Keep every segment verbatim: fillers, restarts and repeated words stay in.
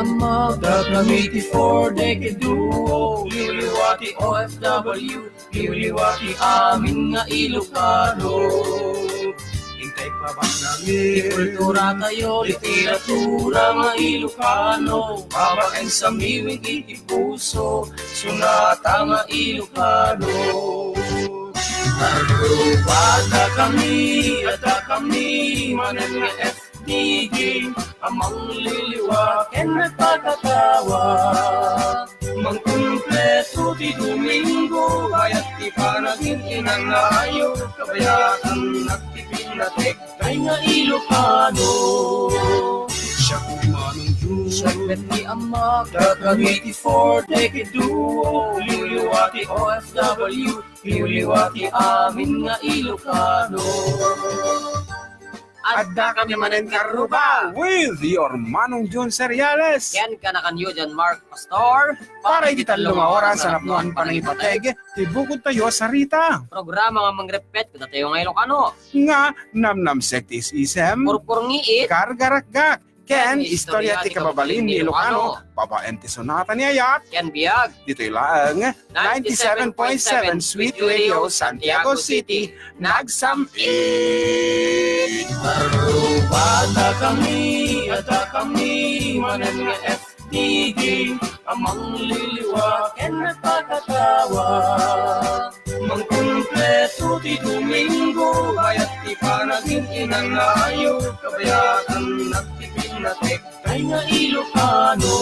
Magdakami ti Four Decade Duo, liwliwa ti O F W, liwliwa ti amin nga Ilocano. Intay pabanami ti kultura tayo, literatura nga Ilocano, babaen sa miwing iti puso, sonata nga Ilocano. Tarubada kami, adda kami, manen nga F D G, a mangliliwa ken nagpakatawa. Mangkumpleto ti Domingo, bayat ti panagin-inang nga ayo, kabayatan ti pinatik, kay nga Ilocano. Siak ni Manong Jun. Siak met ni Amak. Dagami ti Four Decade Duo, liwliwa ti O F W, liwliwa ti amin nga Ilocano. Adda kami manen, Karuba, with your Manong Jun Seriales. Ken kanakanyo, John Mark Pastor. Para iti tallo nga oras a napnoan panangipateg ti bukod tayo a sarita. Programa nga mangrepet kadatayo nga Ilocano. Nga namnamsek ti is-isem. Purpurngiit. Kargarakgak. Ken istorya ti kababalin ni Ilocano. Babaen ti sonata ni ayat. Ken biag. Ditoy laeng ninety-seven point seven Sweet Radio, Santiago City, nagsam-it. Tarubada kami, adda kami, manen nga F D G, a mangliliwa ken nagpakatawa. Mangkumpleto ti Domingo, bayat ti panagin-inang nga ayo, kabayatan ti pinatik, kay nga Ilocano.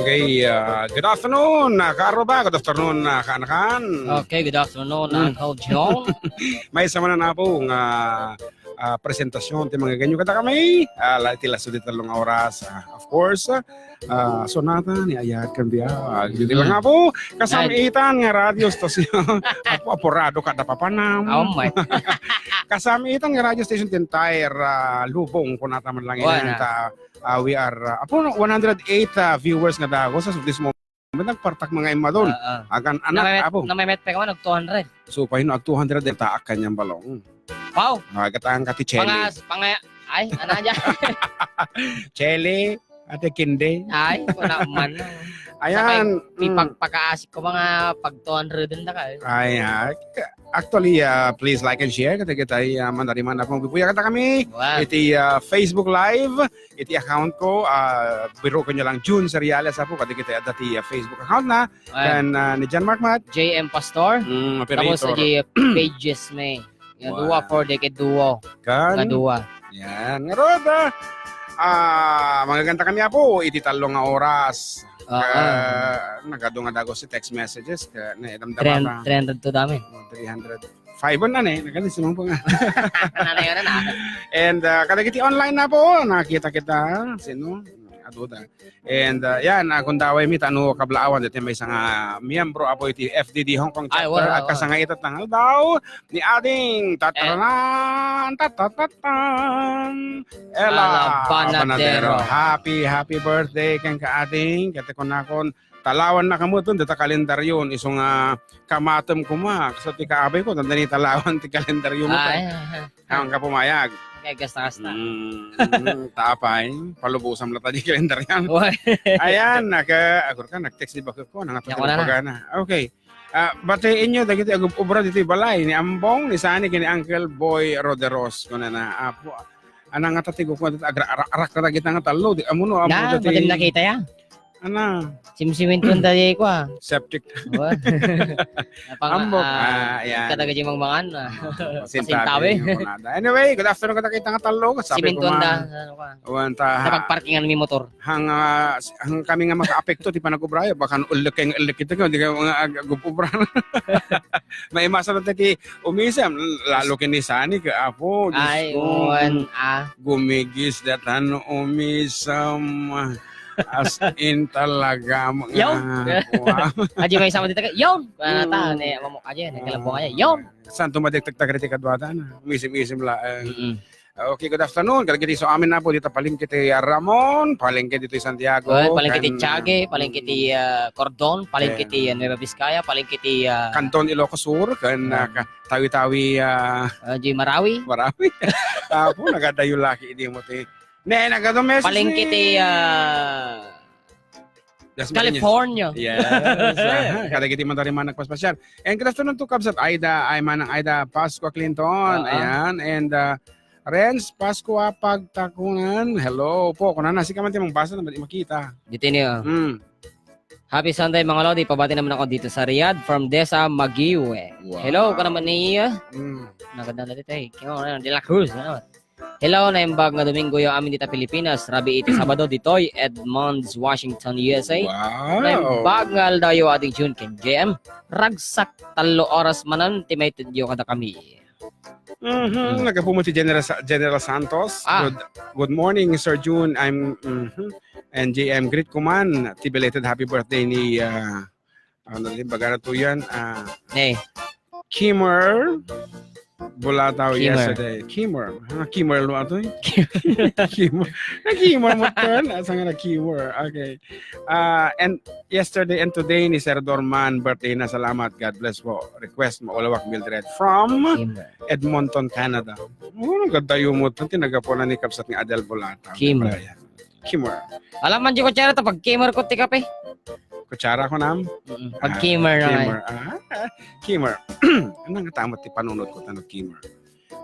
Okay, ah, good afternoon, ah, Karuba. Good afternoon, ah, kaanakan. Okay, good afternoon, Mm. Uncle John. Maysa manen, Apo, nga, ah, presentasion ti manggaganyo kadakami. Ah, la-, ti lasso ti tallo nga oras. Ah, of course, ah, sonata ni ayat ken biag. Ditoy lang, Apo, kasam-itan nga radio stasyon. Apo, apurado kada papanam. Oh, my. Kasam-itan nga radio station ti entire, ah, lubong, kunata man lang. Wala. Ta, ah, we are, ah, apo, no, one hundred eight, ah, viewers nga dagus as of this moment. Nagpartak mga imadon. Oo. Agan anak, Namemet-, apo. Namemet pa ka man, nag two hundred. So, pahino ag two hundred, taak kanian balong. Wow. Agatan ka ti Chele. Panga-, panga-, ay, ano dyan? Chele, ate Kinde. Ay, wala man. Ayan, Sakay, mm. Pipagpakaasik ko mga pag two hundred din na ka, eh. Ay, ah, ka-, actually, ah, please like and share. Kata kita, ah, manariman na pong bibuya kata kami. Wow. Iti, ah, Facebook Live, iti account ko, ah, biruken nyo lang Jun Seriales, Apo, kadi kita adda ti, ah, Facebook account na. Ayan. Kan, ah, ni John Mark Mat. J M Pastor. Mm, operator. Tapos, iti pages mi. Yan, Wow. Duo, Four Decade Duo. Kan? Nga duo. Yan. Ngarud, ah, ah, mangaganta kami, Apo, iti tallo nga oras. Oo. Ah, nagadu nga dagus ti text messages, ka, naidamdama Three hundred, ta. Three hundred to dami. Oh, three hundred. Five na ni, nagadi sumang po nga. Nanay na na. And, ah, kadagiti online na po, nakita kita, sino? Aduda. And, ah, yan, ah, kung daway mi, ta no kablaawan, dati may isang, ah, miyembro, Apo, iti F D D Hong Kong Ay, chapter, wala, at wala. Kasangayat at tangal daw, ni Ading, Eh. Tataranan, tatatatan, Ella Ella Banadero. Banadero. Happy, happy birthday, ken ka Ading, kati ko nakon, talawan na kamuton, data kalendaryon, iso nga kamatem kuma, so ti kaabay ko, tanda ni talawan ti kalendaryo mo, Ay, pre. Ay, ay. Ang kapumayag. Kay gasta-gasta. Mm, mm, tapay, palubusam la tadi kalendaryan. Uy. Ayan, naka, agur ka, nag-text ni bakit ko, nangatag Yan ko na na. Pagana. Okay. Ah, batiin nyo, dagiti agub-ubra dito balay, ni Ambong, ni Sani, ni Uncle Boy Roderos, ko na na, apo, anang nga tatigo ko, agra-, arak na kita nga talo, di, amuno, amo, Na, dati. Ba't yung nakita ya? Ana. Simsiminton da di ko, ah. Septic. Wa. Napang-, Ambok. Ah, Ah, ayan. Kadaga di mangmangan, ah. Pasintabi. Pasintabi yung kunada. Anyway, good afternoon, kadakita nga talo. Sabi ko Siminton da, man, ano ka? Wan ta, Sa pagparkingan mi motor. Hang, ah, s-, hang kami nga makaapekto, ti panagubra, baka ulek kay ulek kita, di ka mga ag-, agub-ubra. May masa na ti umisem, lalo kini Sani, ka apo, Diyos Ay, ko. Wan, ah. Gumigis datan umisem. As in talaga, mga Yaw. Wow. Aji may sama dito ka, yaw. Ah, ta, Mm. ne, amo, aji, ne, kalabong aja, yaw. Saan tumadektek ta kriti kaduada na? Umisim-isim laeng. Mm-mm. Okay, good afternoon. Kadagiti isu amin na po dito, palengke ti Ramon, palengke dito Santiago, Well, palengke ti kan, Tiague, palengke ti, ah, Cordon, palengke Ken. ti, ah, Nueva Vizcaya, palengke ti, ah, Canton Ilocos Sur, kan, ah, Yan. ka-, Tawi-Tawi, ah, Ah, di Marawi. Marawi. Apo, nagadayo laki, di mo ti. Ne, nagado message Palengke ni ti, ah, Jasmine. California. Yes. Ah, kadagiti man tayo man nagpaspasyal. And good afternoon to Kabsat Aida, ay Manang Aida Pascua Clinton. Ah, ah. Ayan. And, ah, Renz Pascua Pagtakunan. Hello po. Kung nana, sika man ti mangbasa, na di makita. Dito niyo. Mm. Happy Sunday, mga lodi. Pabati naman ako dito sa Riyadh from Desa Magiwe. Wow. Hello, ka naman ni, ah, Mm. naganda na dito eh. Kaya, ano, De La Cruz, ano? Hello, naimbag nga Domingo yo amin dita Pilipinas. Rabii iti Sabado ditoy Edmonds, Washington, U S A. Wow. Naimbag nga aldaw yo, Adi Jun ken J M. Ragsak tallo oras manen ti maitedyo kadakami. Mhm. Mm. Nagapu met ti General Sa-, General Santos. Ah. Good, good morning, Sir Jun. I'm, mhm. And J M, greet ko man ti belated happy birthday ni, ah, ano, di ba, gana to yan? Ah, Ne. Kimmer Bulataw Kimmer. yesterday. Kimmer. Ah, Kimmer lo ato eh. Kimmer. Na Kimmer mo ton. Asa nga na Kimmer? Okay. Ah, and yesterday and today ni Sir Dorman, birthday na. Salamat. God bless po. Request, Maulawak Mildred from Kimmer. Edmonton, Canada. Oh, ang ganda yung mo ton. Tinagapunan ni Kabsat nga Adel Bulataw. Kimmer. Pala yan. Kimmer. Alam man di kutsara ta pag kimmer ko ti kape. Kutsara ko nam? Mm, pag Ah, kimmer na kimmer. Ah, kimmer. Ano nga tama ti panunod ko tano kimmer?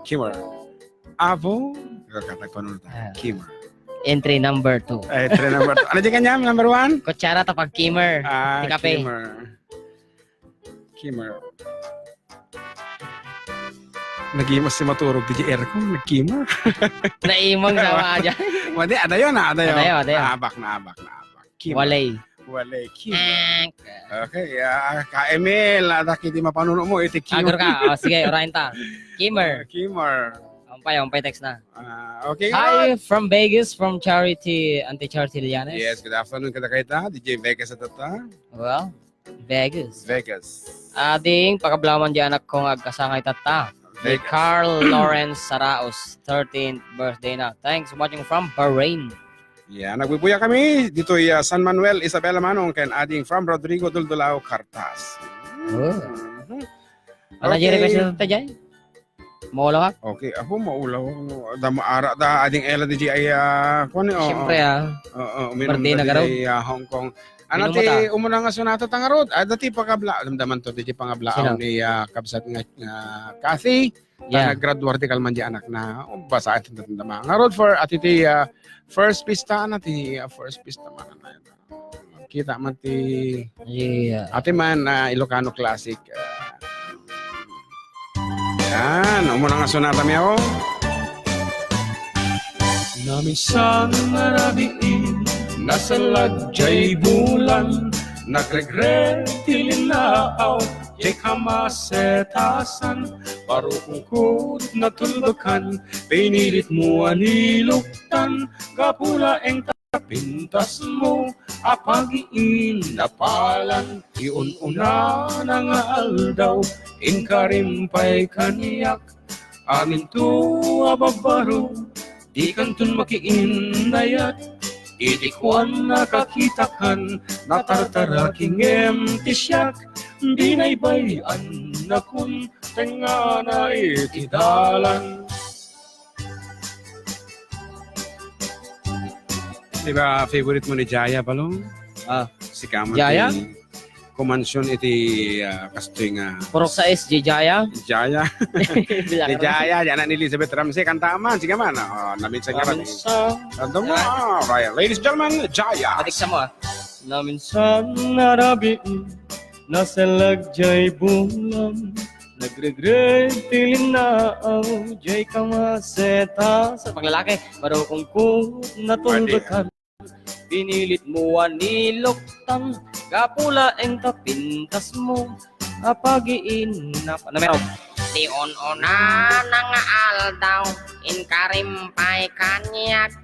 Kimmer. Avo? Kakatag panunod ta. Ah. Kimmer. Entry number two. Ay, entry number two. Ano di kanya? Number one? Kutsara ta pag kimmer. Ah, ti kape. Kimmer. Kimmer. Nagimas si maturog ti aircon, nagkimmer. Naimang sa mga dyan. Wala, adayo na, adayo. Adayo, adayo. Naabak, naabak, naabak. Kimmer. Walay. Walay, kimmer. Ak. Okay, ah, Ka Emil, adda kiti mapanuno mo, iti kimmer. Agor ka. O, sige, orayan ta. Kimmer. Ah, kimmer. Umpay, umpay text na. Ah, okay. Hi from Vegas, from Charity, Auntie Charity Llanes. Yes, good afternoon, kada kaita. D J Vegas at tata. Well, Vegas. Vegas. Ading pakablaman di anak ko nga agkasangay tatta. Ni Vegas. Carl Lawrence Saraos, thirteenth birthday na. Thanks, watching from Bahrain. Yeah, nagbubuya kami dito, ah, San Manuel, Isabela Manong, ken ading from Rodrigo Duldulao, Cartas. Oh. Mhm. Ano, okay. Jerry, question ta dyan? Maulaw ka? Okay, ako maulaw. Da maara, da ading Ella D J ay, ah, kuwan, eh, oo. Siyempre, ah. Oo, uminom Birthday na na di garod. Ay, ah, Hong Kong. Ano Minum ti ta. Umuna nga sonata ta ngarud? Ah, dati pagabla-, damdaman to, di pangablaon Sino? Ni, ah, kabsat nga, nga Kathy. Ta Yeah. Naggraduar ti kalman di anak na. Oh, basa at tanda. Ngarud for, ati ti, ah, first pista, ano ti, ah, first pista man na yun? Kita man ti Yeah. ati man, ah, Ilocano Classic, ah. Yan, umuna nga sonata mi ako. Naminsan a rabii, nasallag jay bulan, nagregret ti linnaaw, jay kamasetasan, baro kungkut natulbekan, pinilit mo a niluktan, gapu laeng ta pintas mo a pagiinnapalan, ti un-unana nga aldaw, inkarim pay kaniak, aminto a babbaro, dikanton makiinnayat, iti kuan a kakitakan, natartarakingem ti siak, binaybay-annakon, tengngana iti dalan. Di ba favorite mo ni Jaya, Balong? Ah. Sika man Jaya? Ti kumansion iti, ah, kastoy nga Purok sais, Jay Jaya. Jaya. Ni Jaya, di anak ni Elizabeth Ramsey, kanta man, sige man. Oh, naminsan nga man. Naminsan. Kanta mo, ah, okay. Ladies and gentlemen, Jaya. Adik sa mo, ah. Naminsan a rabii, nasallag jay bulan, nagregret ti linnaaw, jay kamaseta. Sa paglalaki, baro kungkut natulbekan. Pinilit mo a niluktan, gapu laeng ta pintas mo a pagiinnap-, numero. Ti un-unana nga aldaw, inkarim pay kaniak,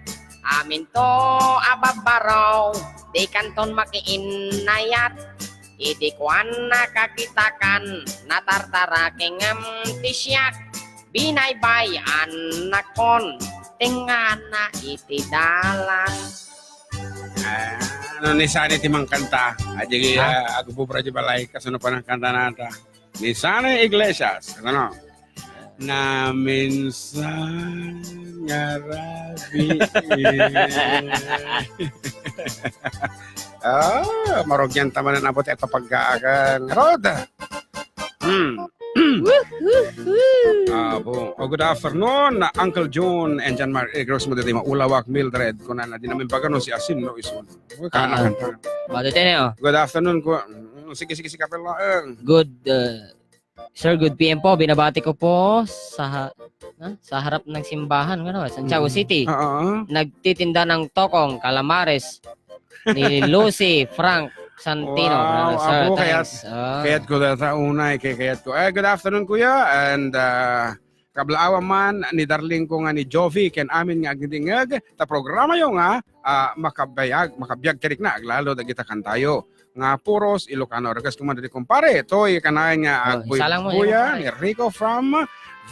Aminto a babbaro, dikanton makiinnayat. Idi kuan nakakitakan, natartaraki ngem ti siak, binaybay-annakon, tengngana iti dalan. Ah, ano ni Sani ti mangkanta? Adi, ah, agububra di balay, kasano pa nang kanta nata? Ni Sani Iglesias. Ano? Na minsan nga rabii. Ah, marugyan ta manen abot ito pagkaakan. Rod! Hmm. Abo. Oh, good afternoon, Uncle John and John Mar-, eh, Rose mo dito, maulawak, Mildred, kunana, di namin bagano si Asin, no, isun. Uy, kana, ah, kanta. Matutin, oh. Good afternoon ko. Mm, sige, sige, sige, kapel na, eh. Good, uh, sir, good P M po. Binabati ko po sa ha-, na, sa harap ng simbahan, ano, Santiago, mm, City. Oo. Nagtitinda ng tokong, calamares, ni Lucy Frank Santino. Wow, ano, sir, abo, kayat, thanks. Ah. Kayat ko data unay, kay kayat ko. Eh, good afternoon, kuya, and, ah, kablaawan man ni darling ko nga ni Jovi, ken amin nga agdingdingeg ta programayo nga, ah, makabayag, makabiag ti rikna, aglalo dagita kantayo nga puros Ilocano. Request ko man dati, kumpare, toy kanayon nga, oh, agbuybuya ni Rico from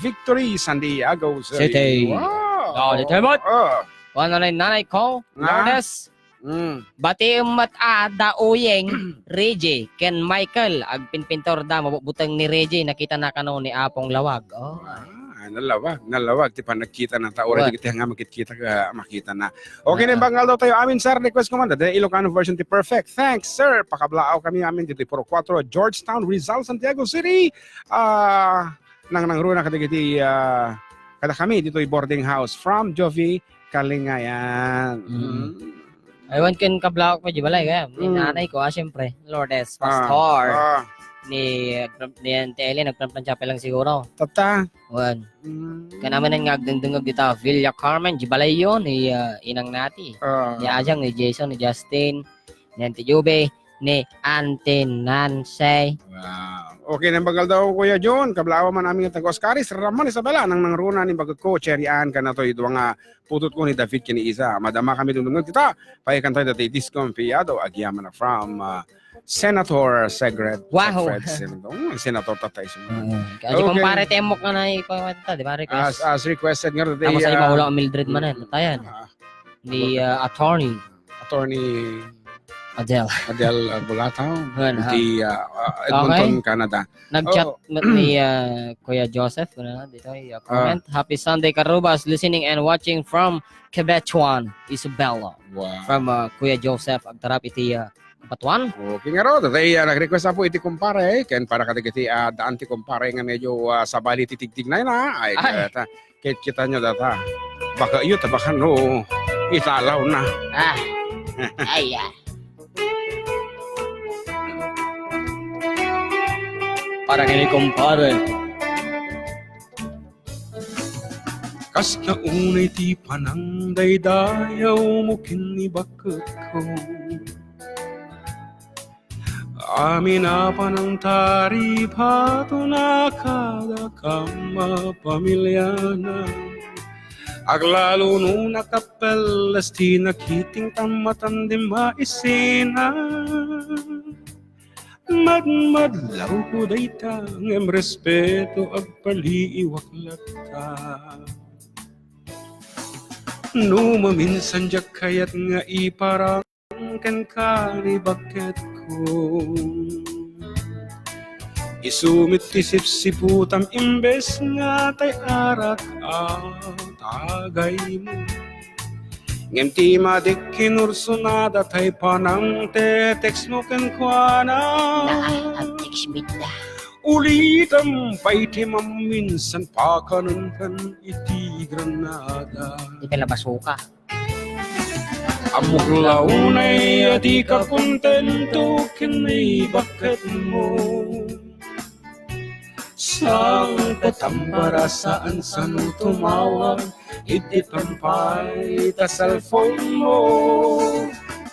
Victory, San Diego City. City. Wow. Oh, dito, Mot. Oh. Kuan na nanay ko, nga? Lourdes. Mm. Bati met a da Uyeng, Reggie, ken Michael, agpinpintor da, mabutbuteng ni Reggie, nakita na kano ni Apong Lawag. Oh. Ah, nalawag, nalawag ti panagkita na ta, already. What? Kiti nga makita, ah, makita na. Okay, ah, na banggal daw tayo. Amin, sir, request ko man, the Ilocano version ti Perfect. Thanks, sir. Pakablaaw kami amin dito, Puro Cuatro, Georgetown, Rizal, Santiago City. Ah, nang nangruna kadagiti, ah, kada kami ditoy boarding house from Jovi Kalingayan. Mm. Mm. Aywan ken kablaaw ko di balay kaya. Ni, mm, nanay ko, ah, siyempre, Lourdes, ah, Pastor. Ah. Ni, ni Auntie Ellie, nagplanplan chapel lang siguro. Tatta. Wen. Mm. Kanaman nga agdengdengeg dita Villa Carmen, di balay yo, ni, ah, Inang Nati. Ah. Ni Ajang, ni Jason, ni Justin, ni Auntie Jube, ni Auntie Nancy. Wow. Okay, nang bagal daw, Kuya John, kablaawan man amin nga taga Oscaris, Ramon Isabela, nang nangruna ni bagko, Cherry Ann, kanato, idwa nga putotko ni David ken ni Isa. Madama kami dumdumngeg kita. Paikantay dati Disco Empeñado, agyamanak from, ah, Senator Segret. Wow. Segret, Sen-, oh, Senator Tatay Simon. Mm. Kasi okay. Kumpare, temok nga na ipawanta, di ba? Request. As, as requested nga dati, tapos ay, ah, maulaw ang Mildred man, eh. Mm. Tayan. Ah. Ni, ah, attorney. Attorney Adel. Adel, ah, Bulataw. Yan, ha. Di, ah, ah, Edmonton, okay. Canada. Nag-chat, oh, ni, ah, Kuya Joseph, ano na, dito, ah, comment. Ah. Happy Sunday, Karubas, listening and watching from Quebechuan, Isabela. Wow. From, ah, Kuya Joseph, agtarap iti, ah, Batuan. Okay, ngarud, dati, ah, nag-request na po iti kumpare, ken para kadagiti, ah, daan ti kumpare nga medyo, ah, sabali ti tigtignay na, ay, ay. Kaya ta, Kit-, kita nyo data. Baka iyo, ta baka no, italaw na. Ah. Ay, ah. Para kini kumpare. Kas kaunay ti panangdaydayaw mo ken ni baketko. Amin a panangtaripaton a kada kamapamiliana. Aglalo no nakapelles ti nakiting tan matandem a isena. Madmadlawko dayta ngem respeto agpaliiwak latta. No maminsan diak kayat nga ipara kenka ni baketko. Isu met ti sipsiputam imbes nga tay arak a tagaymo. Ngem ti madik kinursunada tay panangtetextmo kenkuana. Naa, agtext met da. Ulitem pay ti maminsan pakanenkan iti Granada. Di ka labasuka. Ammok la unay a dika kontento ken ni baketmo. Sangpetam para saan sano tumawag iti pampay ta cellphone mo.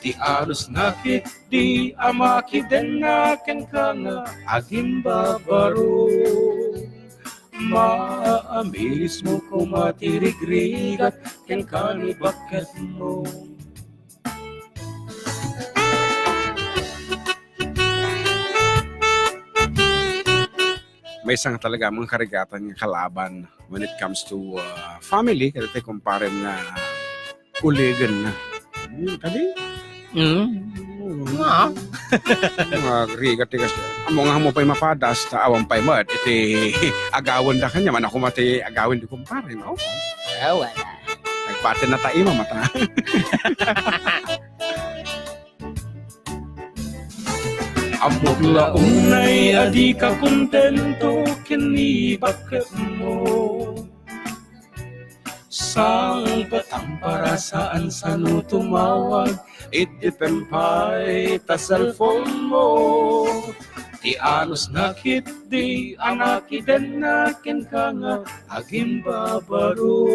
Ti anus na ketdi a makidenna kenka nga agimbabaro. Maamismo koma ti rigrigat Kenka ni baketmo. Maysa nga talaga a karigatan nga kalaban when it comes to, ah, family, kadagiti kumparem nga uligen na. Hmm, kadi? Mm. Oo. Ah. Agrigat ti kas-, ammo nga ammo pay mapadas, ta awan pay met iti agawenda kaniam, mano koma ti agawen ti kumparem, no? Ah, wala. Nagpatin na tayo, mamata. Ammok la unay a dika kontento ken ni baketmo. Sangpetam para saan sano tumawag, idi pempay ta cellphone mo. Ti anusna ketdi a makidenna kenka nga agimbabaro.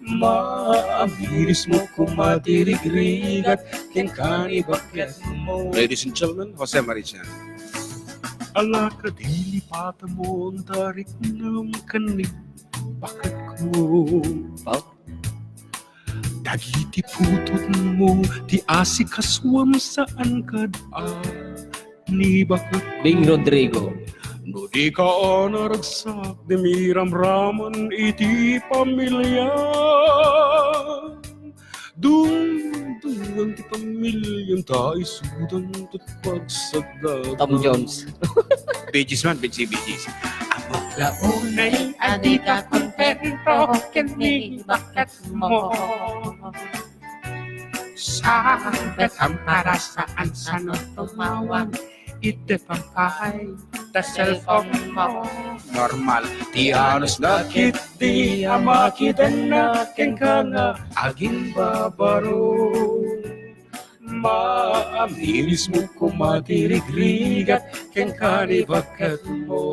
Maamirismo koma ti rigrigat kenka ni baketmo. Ladies and gentlemen, Jose Marichan. Ala, kadilipatamon ta riknam ken ni baketko. Wow. Dagiti putotmo ti asikasuam saan kad a ni baket. Bing Rodrigo. No dika a naragsak, di mi ramraman iti pamiliam. Dungdungan ti pamiliam ta isudan ti pagsagdagam. Tom Jones. Bee Gees man, Bee Gees, Bee Gees. Ammok la unay a dika kontento ken ni baketmo. Sangpetam para saan sano tumawag, idi pempay ta cellphone mo. Normal. Ti anusna ketdi a makidenna kenka nga agimbabaro. Maamirismo koma ti rigrigat kenka ni baketmo.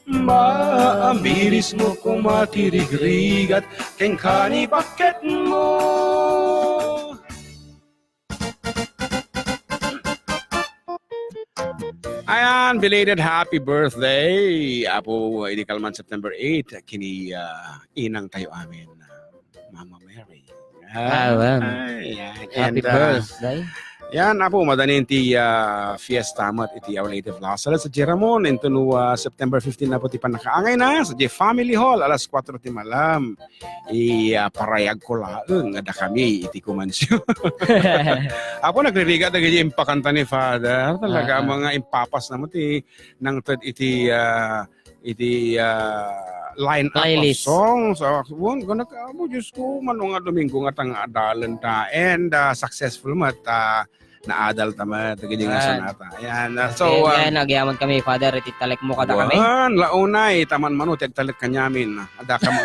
Maamirismo koma ti rigrigat kenka ni baketmo. Ayan, belated happy birthday, Apo, idi kalman September eight, kini, ah, inang tayo amin, ah, Mama Mary. Ah, well. Ay, yan. Happy And, ah, birthday. Yan, Apo, madanin ti, ah, fiesta met iti Our Lady of La Salette, sadiay Ramon, inton, ah, September fifteen, Apo, ti pannakaangayna, sadiay Family Hall, alas kuatro ti malam. I, ah, parayag ko laeng nga dakami iti kumansyon. Apo, nagririgat dagiti impakanta ni Father. Talaga, Ah, ah. Mga impapas na mo ti nangted iti, ah, iti, ah, line up of Playlist. Songs. Ah, wen, kunak, amo, Diyos ko, mano nga Domingo nga tang adalen ta. And, ah, successful met, ah, naadal ta met, dagiti nga Ayan. Sonata. Ayan, ah, so, Ayan, ah, ayan, agyaman kami, Father, iti talek mo kada kami. Wen, la unay, taman mano, ti agtalek kaniamin. Adda ka mo.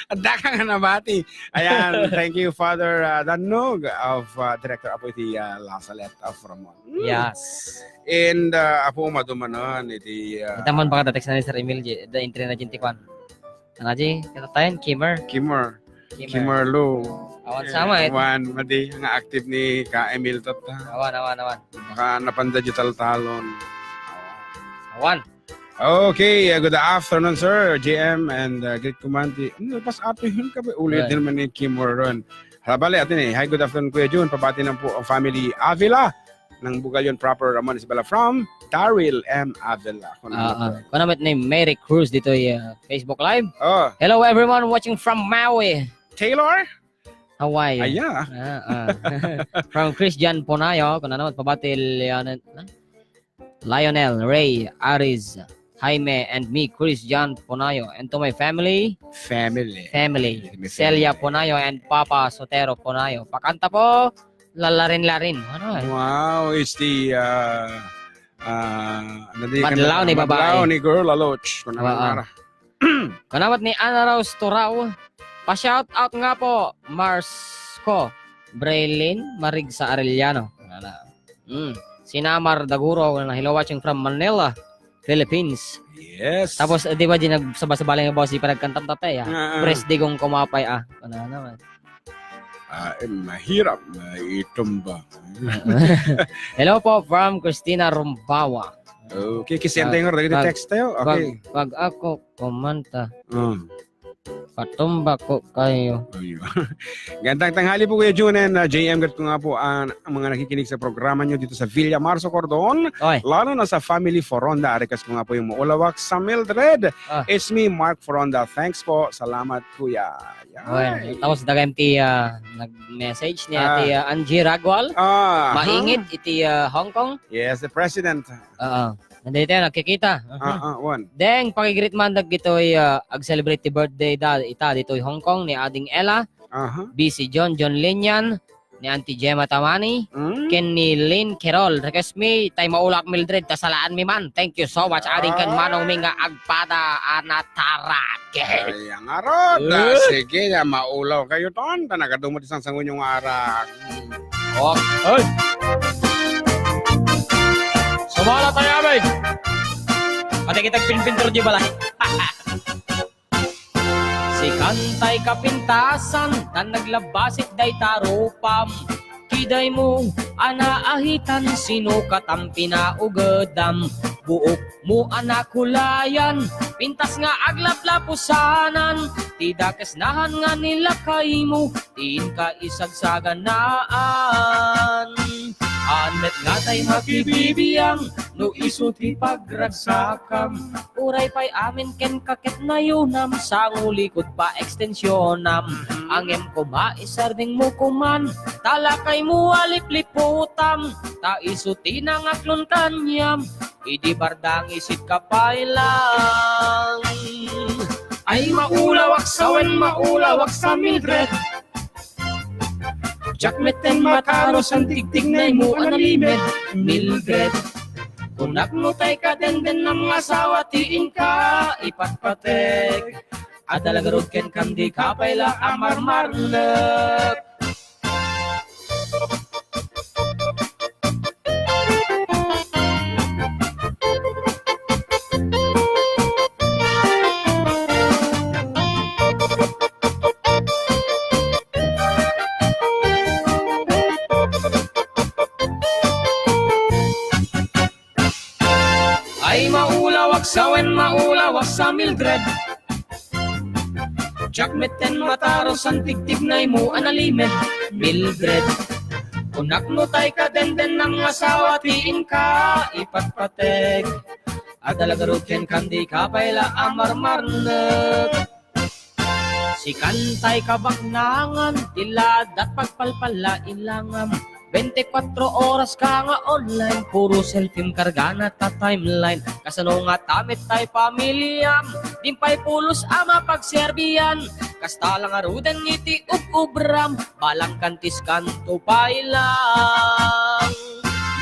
Adda ka nga nabati. Ayan, thank you, Father, ah, Dannog of, ah, Director Apo iti, ah, La Salette of Ramon. Hmm. Yes. And, ah, Apo, madumanan iti, ah, Ita man baka text na ni Sir Emil, J-, the entry na dyan ti kwan. Ano, J-, kita tayo, Kimmer. Kimmer. Kimmer. Kimmer Lou. Awan Eh, sama, eh. Awan, madi, nga active ni Ka Emil tatta. Awan, awan, awan. Baka napanda digital talon. Awan. Okay, uh, good afternoon, sir. J M and, uh, great kumanti. Ano, pas ato yun ka ba? Ulit Right. din man ni Kimmer ron. Hala, bale, atin eh. Hi, good afternoon, Kuya Jun. Pabati na po ang family Avila ng Bugalyon proper, Ramon Isabela from Daryl M Avila. Kung ano Ah, po. Ah. Kung ano ni Mary Cruz dito, uh, Facebook Live. Oh. Hello, everyone watching from Maui. Taylor? Hawaii. Aya. Ah, ah. From Christian Ponayo, kung ano, pabati Leon, ah? Lionel, Ray, Aris, Jaime, and me, Christian Ponayo, and to my family, Family. Family, Family. Celia Ponayo and Papa Sotero Ponayo. Pakanta po, Lalarin-larin. Ano, eh? Wow, it's the, uh, uh, ano di Madlaw ka na? Ni Babae. Madlaw ni Girl Aloch. Kung ano Wow. nga ra. Kanamat ni Ana Rose Turao. Pa-shout out nga po, Mars ko, Braylin Marigsa Arellano. Wala. Mm. Sinamar Daguro, na hello, watching from Manila, Philippines. Yes. Tapos, eh, di ba, di nagsabasabali nga boss, di pa nagkantam tatay, ah. Ah, ah. Pres digong kumapay, ah. Wala naman. Ah, eh, mahirap na itumba. Hello po from Christina Rumbawa. Okay, kisiyan tayo nga, dagiti text tayo. Okay. Pag, pag ako kumanta, hmm, patumbako kayo. Ayun. Gandang tanghali po, Kuya Jun and, uh, J M. Gat ko nga po ang, ang mga nakikinig sa programa nyo dito sa Villa Marso Cordon, oy, lalo na sa Family Foronda. Request ko nga po yung Maulawak sa Mildred. Ah. It's me, Mark Foronda. Thanks po. Salamat, Kuya. Yan. Oy, tapos dagay ti, ah, nag-message ni, ah, Ate, ah, Angie Ragual. Ah, maingit iti, ah, Hong Kong. Yes, the president. Oo. Nandito yan, nagkikita. Aha. Ah, ah, wan. Deng, pakigreet man dagitoy, ah, ag-celebrate ti birthday da, ita, ditoy Hong Kong, ni Ading Ella, aha, B C John, John Linian, ni Auntie Gemma Tamani, mm, ken ni Lynn Quirol. Request mi, tay Maulawak Mildred, ta salaan mi man. Thank you so much, Ading ken, ah, Manong mi nga agpada a natarake. Ay, ang arot. Eh. Ah, sige, ya, maulaw kayo ton. Ta nagadumo ti sangsangunyo nga arak. Oh. Ay! Sumala tayo, abay! Pati kita'y pinpintor di balay. Sikan tay kapintasan, tan naglabasik dayta rupam. Kidaymo a naahitan, sino katam pinaugedam? Buok mo a nakulayan, pintas nga aglaplapusanan, ti dakes nahan nga nilakaymo, ti inka isagsaganaan. Haan met nga tay makibibiang, no isu ti pagragsakam. Uray pay amin kenka ket nayunam, sango likud pa ekstensionam. Ngem koma, isardengmo koman, ta lakaymo a lipliputam, ta isu ti nangaklon kaniam. Idi bardang isit ka pay lang. Ay, maulawak sa wen, maulawak sa Mildred. Diak metten matarus, antigtignaymo a nalimed, Mildred. Kunak no tay kadendennam nga asawa ti inka ipatpatek. Adda la garud kenka, dika pay la a marmarnek. Ay, maulawak sa wen, maulawak sa Mildred. Diak metten matarus, antigtignaymo a nalimed, Mildred. Kunak no tay kadendennam nga asawa ti inka ipatpatek. Adda la garud kenka, dika pay la a marmarnek. Sikan tay kabaknangan, ti ladat pagpalpalla ilangam. Bente kuatro oras ka nga online, puro selfiem kargana ta timeline. Kasano ngata met tay pamiliam? Dimpay pulos a mapagserbian. Kasta la ngaruden iti ub-ubram, balang kantis-kanto pay lang.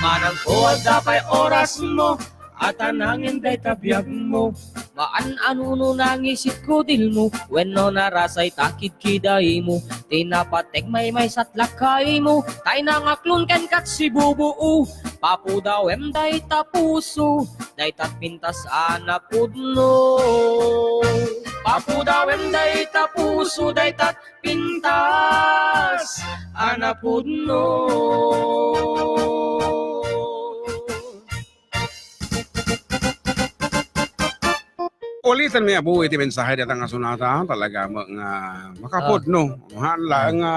Manangko, adda pay orasmo, a tanangen dayta biagmo. Maan a nuno nangisit kudilmo, wenno narasay ta kidkidaymo. Ti napateg maymaysa ti lakaymo, tay nangaklon kenka ti sibubuo. Papudawem dayta puso, dayta pintas a napudno. Papudawem dayta puso, dayta pintas a napudno. Ulitan mi, Apo, iti mensahe dayta nga sonata, talaga met nga makapudno. Ah. Haan laeng nga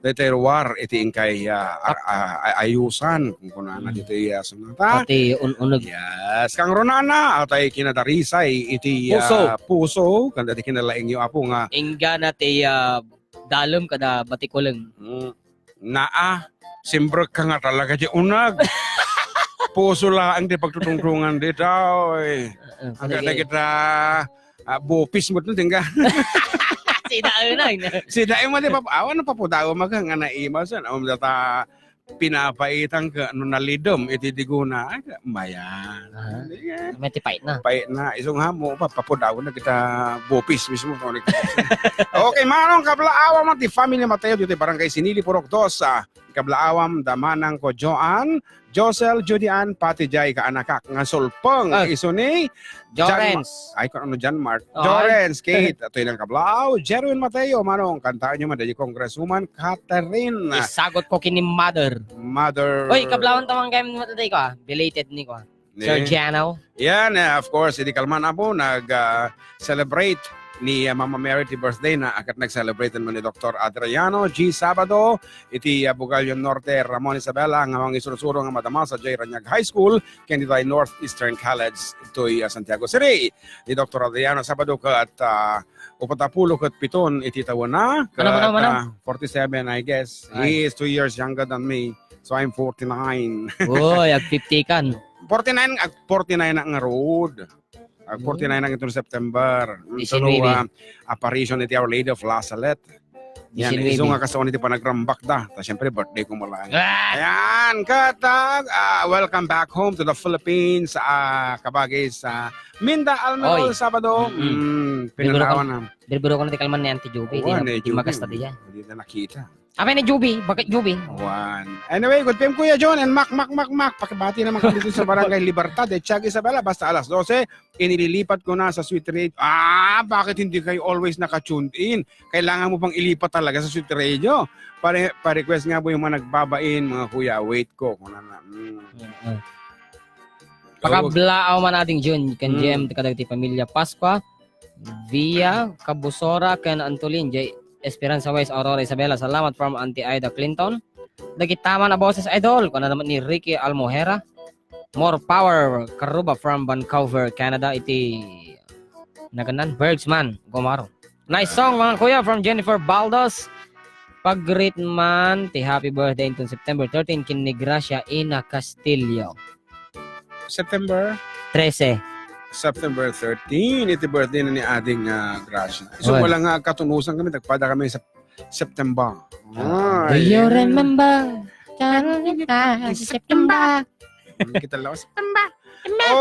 daytoy ruar iti inkay, ah, ar-, ah, ay-, ayusan, kunkunana ditoy, ah, sonata. Pati un-, uneg. Yes. Kangrunana, atay kinadarisay iti, ah, puso, ken daytoy kinalaingyo, Apo, nga inggana ti, ah, dalem kada batikuleng. Mm. Naa, simbrekka nga talaga ti uneg. Puso laeng ti pagtutungtungan dita, oy. Heeh, agada kita, ah, bupis met no, tingga. Sidaen ay na. Sidaen mo, di ba? Awan, papudaw maga nga naimasan. Awan data pinapaitan ka no nalidem iti diguna. Ay, mayan. Aha. Sige. May ti pait na. Pait na. Isung hamo, pa, papudaw na kita bupis mismo. Okay, manong kablaawan mo ti family Mateo dito, Barangay Sinili, Purok dos, ah, kablaawan, da manang ko Joan, Josel, Judy Ann, pati jay kaanakak nga sulpeng. Ah. Isu ni Jorens. Ay, kung ano, John Mark. Oh, Jorens, Kate, atoy lang kablaaw, Jerwin Mateo, manong, kantaan nyo man, daydi Congresswoman Catherine. Isagot ko kini mother. Mother. Oy, kablaawan tamang kayo, matay ko, ah. Belated ni ko, ah. Sir Jano. Yan, eh, of course, idi kalman, Apo, nag, ah, celebrate ni, ah, Mama Mary ti birthday na, ket nag-celebrate man ni Doktor Adriano G Sabado, iti, ah, Bugalyon Norte, Ramon Isabela, nga mangisursuro nga madama sadiay Raniag High School, ken iti Northeastern College, itoy, ah, Santiago City. Ni Doktor Adriano Sabado ket, ah, upat a pulo ket piton iti tawenna, ket, ah, forty-seven, I guess. He is two years younger than me. So, I'm forty-nine. Uy, ag fifty kan. Forty-nine, ag forty-nine na ngarud. Ag forty-nine na itong September. Diecinuebe. Apparition iti Our Lady of La Salette. Yan, diecinuebe. Isu nga kasaon iti panagrambak da. Ta, siyempre, birthday ko mo lang. Ah! Ayan, katag, ah, welcome back home to the Philippines. Ah, kabagay sa Minda Almerol, Sabado. Mm, pinanawan na. Birbiro ko na ti kalman ni Auntie Juby. Di na, di makasta diyan. Hindi na nakita. Apay ni Juby? Bakit Juby? Wan. Anyway, good P M, Kuya John, and Mac, Mac, Mac, Mac. Pakibati naman kami dito sa Barangay Libertad, eh, Tiaga Isabela, basta alas dose, inililipat ko na sa Sweet Radio. Ah, bakit hindi kayo always naka-tuned in? Kailangan mo pang ilipat talaga sa Sweet Radio. Pare, pa-request nga po yung mga nagbabain, mga kuya, wait ko. Kung ano, mm. Mm, mm. Pakablaaw man ading Jun, kan Jem, kadagiti pamilya Pascua, Via, Cabusora, ken Antolin, J. Esperanza West, Aurora Isabela. Salamat from Auntie Ida Clinton. Dagita man a boses, idol. Kuna naman ni Ricky Almohera. More power, Karuba from Vancouver, Canada. Iti naganan, Bergsman, Gomaro. Nice song, mga kuya, from Jennifer Baldos. Pag-greet man ti happy birthday inton September thirteen, ken ni Gracia Ina Castillo. September? Trese. September thirteen, iti birthday na ni Ading, ah, Gracia. So, wala nga katunusan kami, nagpada kami sa September. Ah, do you remember? September. Kita lang, September.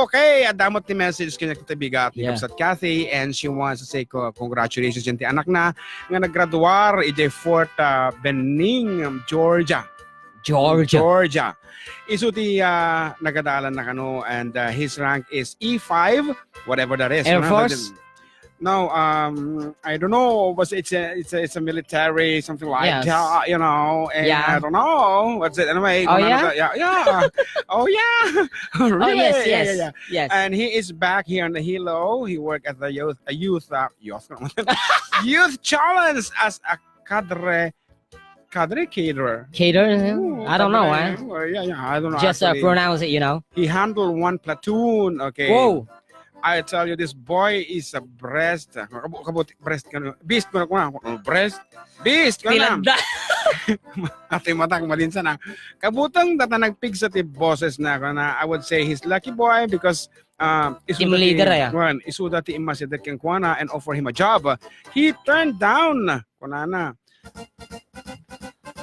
Okay, adamot ti message kanya kita bigat ni Kabsat Kathy, and she wants to say co-, congratulations yan ti anak na nga naggraduar iti Fort, ah, Benning, Georgia. Georgia. Georgia. Isu ti, ah, nagadalan na kano, and, ah, his rank is E five, whatever that is. Air Force? No, um, I don't know. But it's a, it's a, it's a military, something like that, you know. And I don't know. What's it? Anyway, oh, yeah? Yeah, yeah. Oh, yeah. Really? Yes, yeah, yes, yeah, yeah. Yes. And he is back here in the Hilo. He worked at the youth, a youth, uh, youth, youth challenge as a cadre Cadre, caterer. Caterer? Ooh, I don't know, eh. Well, yeah, yeah, I don't know. Just, uh, actually, pronounce it, you know. He handled one platoon, okay. Whoa. I tell you, this boy is a breast. Kabu-, kabut-, breast ka na. Beast ka na, ka na. Breast. Beast ka na. Tilanda. Ate matang, malinsan, ah. Kabutang data nagpigsa ti boses na, ka na, I would say he's lucky boy because, um, team leader, ah. Kuan, isuda ti immasideg kenkuana and offer him a job. He turned down, kunana.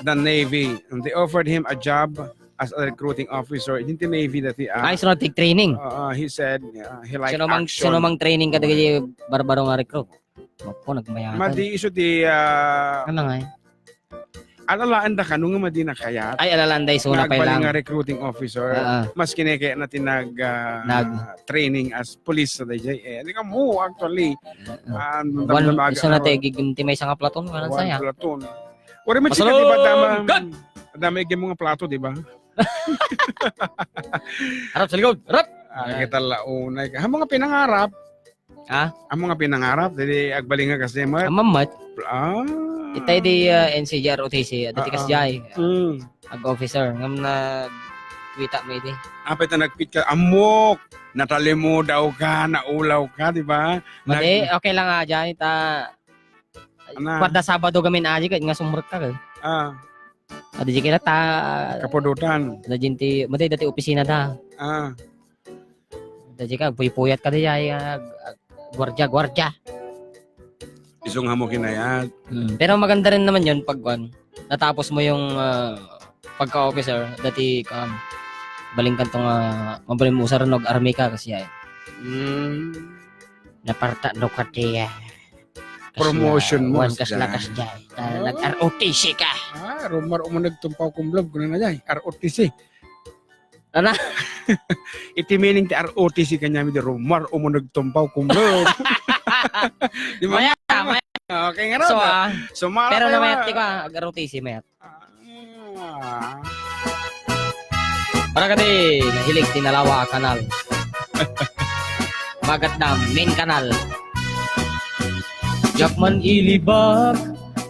The Navy. And they offered him a job as a recruiting officer. Iti Navy dati, ah. Ay, so nagtig-training. Uh, uh, he said, uh, he liked action. Sino mang training kadagiti barbaro nga recruit? Madi isu ti, ah, ano nga, eh? Alalaan da kano nga madi na kayat. Ay, alalaan da isu na agbalin nga recruiting officer. Mas kinekaya na ti nag, ah, training as police sa D J. Eh, di ka mo, actually. One, isu na ti gigim ti maysa nga platoon, nga nang saya. Platoon. Wala man sika, di ba, dama, dama igim mo nga plato, di ba? Harap sa likod, harap! Ah, kita launay ka. Ha, mga pinangarap. Ha? Ang mga pinangarap, dili agbalin nga kasi mo. Ang mamat. Ah. Itay di, ah, N C G R O T C, dati kas jay. Mm. Ag-officer, ngam na kita mo iti. Apay ta nagpit ka, amok! Natalimudaw ka, naulaw ka, di ba? Madi, okay lang nga dyan, ta Ana. Kuarta Sabado gamin aji ket nga sumrek ka, eh. Ah. Adi di kila ta kapudutan. Dajin ti, madi dati opisina da. Ah. Dajin ka, puypuyat ka di ay, ah, guardia, guardia. Isu nga mo kinayat. Hmm. Pero maganda rin naman yun pag, kuwan, natapos mo yung, ah, pagka-officer, dati, um, baling kanto nga, mabalin mo usar no, army ka, kasi ay. Hmm. Naparta no ka di, ah. Promotion mo, wan, kasla, kasla, kasla. Ah, nag-R O T C ka. Ah, rumar umuneg tumpaw kumlob, kuna na jay, R O T C. Ana? Iti meaning ti R O T C kanya mi di rumar umuneg tumpaw kumlob. Di ba? Maya, maya. Okay, nga. So, ah, so, pero na mayat ti ka, ag-R O T C, mayat. Ah. Para kadi, nahilig ti nalawa a kanal. Bagat Dam, main kanal. Diak man ilibak,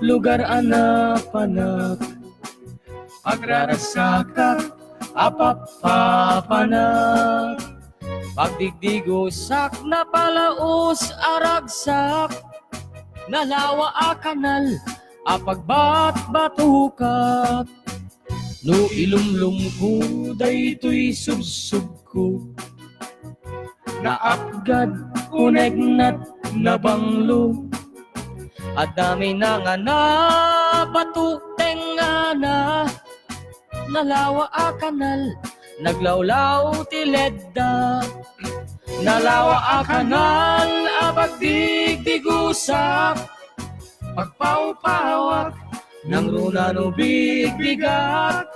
lugar a napanak. Agraragsakak, apappapanak. Pagdigdigosak, napalaos a ragsak. Nalawa a kanal, a pagbatbatukak. No ilumlomko, daytoy subsubko. Naapgad, unegnat, nabanglo. Adda may nangana, bato tengngana. Nalawa a kanal, naglawlaw ti ledda. Nalawa a kanal, a pagdigdigusak. Pagpawpawak, nangruna no bigbigak.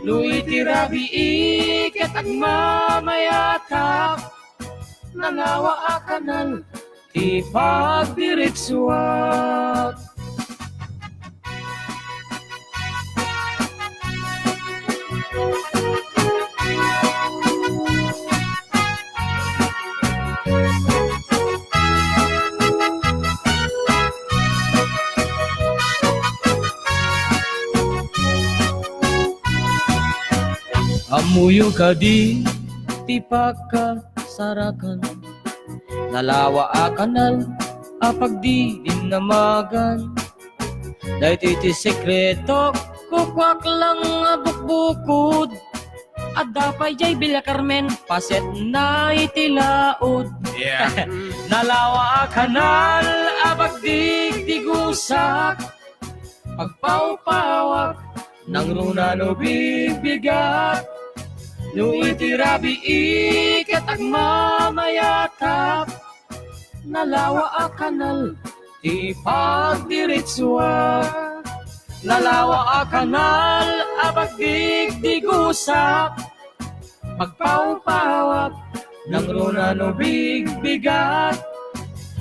No iti rabii ket agmamayatak. Nalawa a kanal, ti pagdiritsuak. Ammoyo kadi ti pakasarakan? Nalawa a kanal a pagdidinnamagan. Daytoy ti sekreto, kukuak lang a bukbukod. Adda pay jay Villa Carmen, paset na iti laod. Yeah. Nalawa a kanal a pagdigdigusak. Pagpawpawak, nangruna no bigbigak. No iti rabii ket agmamayatak. Nalawa a kanal ti pagdiritsuak. Nalawa a kanal a pagdigdigusak. Pagpawpawak, nangruna no bigbigak.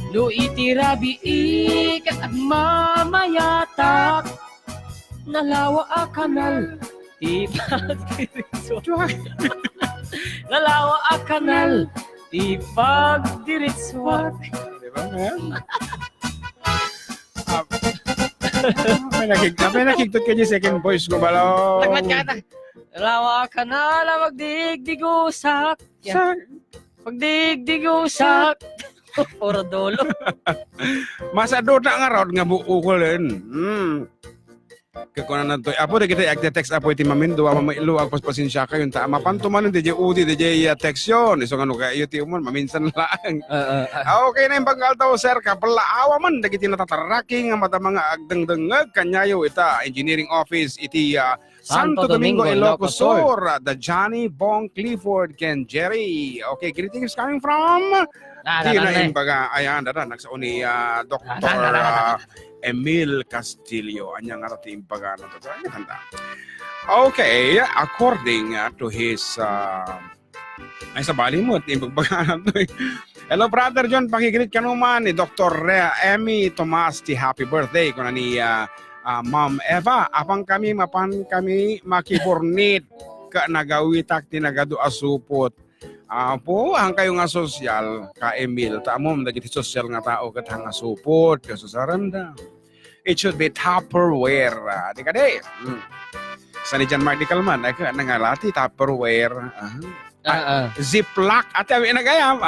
No iti rabii ket agmamayatak. Nalawa a kanal ti pagdiritsuak. Nalawa a kanal ti pagdiritsuak. Di ba, man? Ah, may nakig-, may nakigtot ka di second voice ko, balo. Nagmat ka na. Nalawa a kanal a pagdigdigusak. Sa- Pagdigdigusak. Puro dolo. Masadu na nga raod nga buukulen. Hmm. Kakunana toy, Apo, dagiti agte-text, Apo, iti mamin, dua mamailo, agpaspasensiakayon, ta mapanto manen, D J Udi, D J, ah, text yon. Isu nga no kayo ti umon, maminsan laeng. Oo, ah. Ah, okay na yung pagkaltaw, sir. Kapalaawa man, dagiti natataraki nga madama nga agdengdengngeg, kanyayo ita, engineering office, iti, ah, Santo Domingo, Ilocos Sur, the Johnny Bong Clifford ken Jerry. Okay, greetings coming from Ah, Di na imbaga, ayan, dada, nagsao ni, ah, Doktor, ah, Emil Castillo. Anya nga ti imbaga na to? Anya kanta? Okay, according, ah, to his, ah, ay, sabali mo, ti imbaga na to, eh. Hello, Brother John, pakigreet kano man ni Doktor Re-, Emmy Tomas ti happy birthday. Kuna ni, ah, ah, Ma'am Eva, apan kami, mapan kami makiburnit ka nagawitak ti nagadu a supot. Apo, han kayo nga sosyal, ka Emil, ta ammom dagiti sosyal nga tao ket han nga supot, kasusaranda. It should be Tupperware. Ah, di kadi? Hmm. Sa ni John Mark di Kalman, ay ka, nangalati Tupperware. Ah. Ah, ah. Ziploc. Ate, awi nagayam.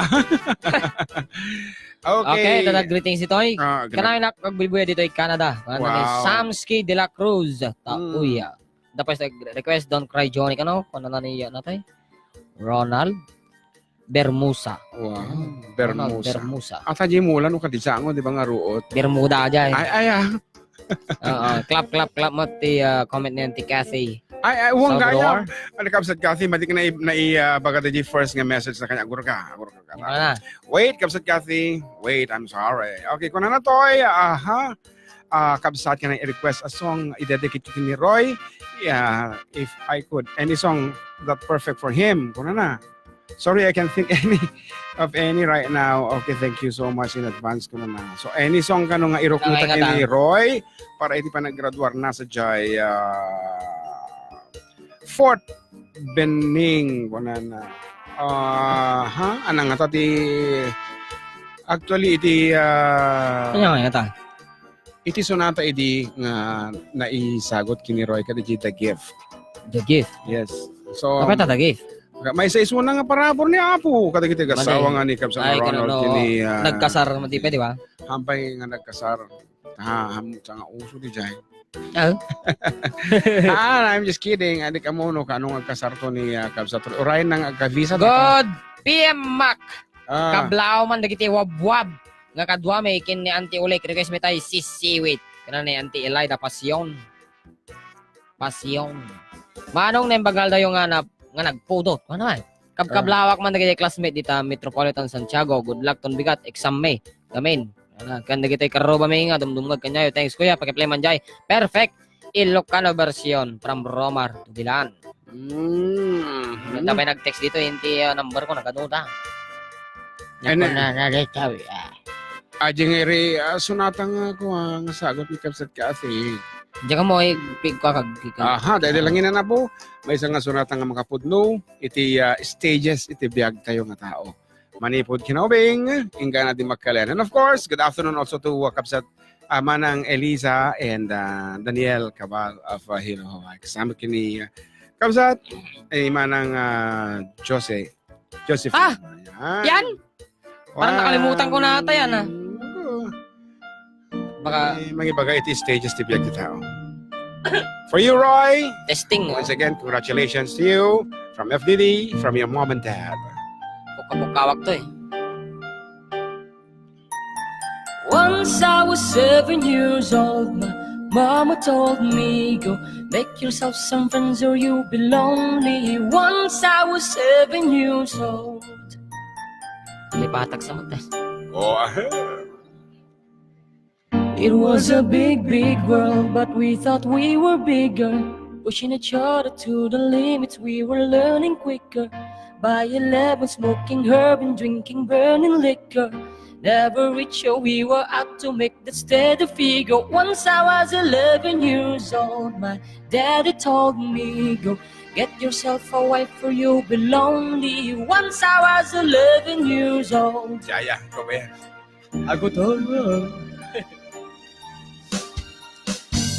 Okay. Okay, tada greetings ditoy. Ah, gra- Kanay nak, magbuybuya ditoy Canada. Ano ni Wow. Samski de la Cruz. Ta-, Hmm. uya. The first, like, request, Don't Cry Johnny, kano? Kano na ni, ano, tay? Ronald Bermusa. Wow, Hmm, Ronald Bermusa. Bermusa. Ata di mula no kadisango, di ba nga ruot? Bermuda aja, eh. Ay, ay, ah. Oo, clap, clap, clap mo ti, ah, comment niyan ti Kathy. Ay, ay, huwag Salvador. Gayam. Ano, Kabsat Kathy, madi ka na i-, na i-, ah, baga di first nga message na kanya. Agur ka, agur ka. Ano na? Wait, Kabsat Kathy. Wait, I'm sorry. Okay, kuna na to, ay, aha. Ah, kabsat, can I request a song? I-dedicate ko ni Roy. Yeah, if I could. Any song that perfect for him. Kuna na. Sorry, I can't think any of any right now. Okay, thank you so much in advance. Kuna na. So, any song kano nga irukno ta ni Roy para iti panaggraduar na sa jay, ah, Fort Benning. Kuna na. Ah, ha? Anang ngata ti, actually, iti, ah, Ania ngata? Iti sonata idi nga naisagut ken ni Roy kadagiti The Gift. The Gift. Yes. So, Apay ta The Gift? Maysa isuna nga parabur ni Apo kadagiti agassawa nga ni Kabsat Ronald ken ni, ah, nagkasar, di pa, di ba? Hampay nga nagkasar. Ha, ham-, sa nga uso di jay. Ah? Ah, I'm just kidding. Adi ka mo, no, kano nga agkasarto ni, ah, Kabsat Roy? Uray nang agkabisa ta ka? God, P M Mac. Ah. Kablaw man dagiti wabwab nga kadua mi ken ni Auntie Ulik. Request mi tay Sisiwit. Kana ni Auntie Elida, Passion. Passion. Manong naimbag nga aldaw nga na-, nga nagpudot. Ano man? Kabkablawak man dagiti classmate dita Metropolitan Santiago. Good luck ton bigat exam mi. Amen. Ala, ken dagiti karruba mi nga dumdumngeg kaniayo. Thanks, kuya. Pakiplay man jay. Perfect Ilocano version from Romar Tubilan. Mm. Ita pay nag-text dito, inti, ah, number ko, nagaduda. Ano? Ako na, na, na, ah. Aji nga iri, ah, sonata nga ako, ah, nga sagut ni Kabsat Kathy. Diyan ka mo, eh, pig-, kakag-, kakag-, Aha, dahil lang ina na po, maysa nga sonata nga makapudno, iti, ah, stages, iti biag tayo nga tao. Manipud kinaubing, inggana di magkalen. And of course, good afternoon also to, uh, Kabsat, uh, Manang Eliza and, uh, Daniel Cabal of, uh, Hilo, Hawaii. Kasama kini, uh, Kabsat, eh, Manang, uh, Jose, Josephine. Ah! Yan. Yan? Parang nakalimutan ko na ata yan, ah. Wow. Baka Eh, mangibaga iti stages ti biag ti tao. For you, Roy, Testing, oh. Once again, congratulations to you from F D D, from your mom and dad. Pukka-pukkawak to, eh. Once I was seven years old, my mama told me, "Go make yourself some friends or you'll be lonely." Once I was seven years old. May patak sa mata. Oh, ah. It was a big, big world, but we thought we were bigger. Pushing each other to the limits, we were learning quicker. By eleven, smoking herb and drinking burning liquor. Never reach, so we were out to make the steady figure. Once I was eleven years old, my daddy told me, "Go get yourself a wife, or you'll be lonely." Once I was eleven years old. Jaya, go ahead. Agutol.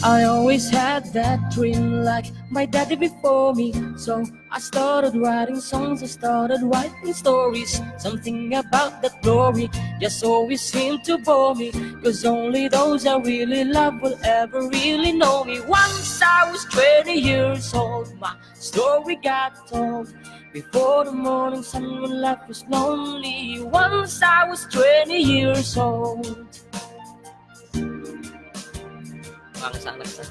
I always had that dream like my daddy before me. So I started writing songs, I started writing stories. Something about that glory just always seemed to bore me. 'Cause only those I really love will ever really know me. Once I was twenty years old, my story got told. Before the morning sun, when life was lonely. Once I was twenty years old. Ang sa anak sa.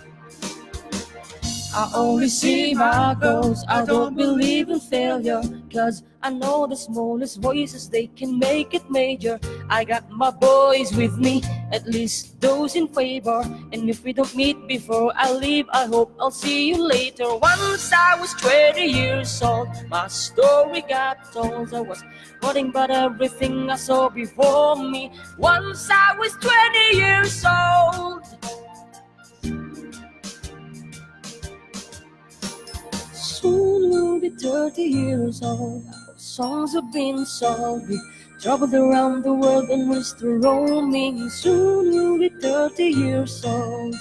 I only see my goals. I don't believe in failure. 'Cause I know the smallest voices, they can make it major. I got my boys with me, at least those in favor. And if we don't meet before I leave, I hope I'll see you later. Once I was twenty years old, my story got told. I was nothing but everything I saw before me. Once I was twenty years old. Soon we'll be thirty years old. Our songs have been sold. We traveled around the world and we're still roaming. Soon we'll be thirty years old.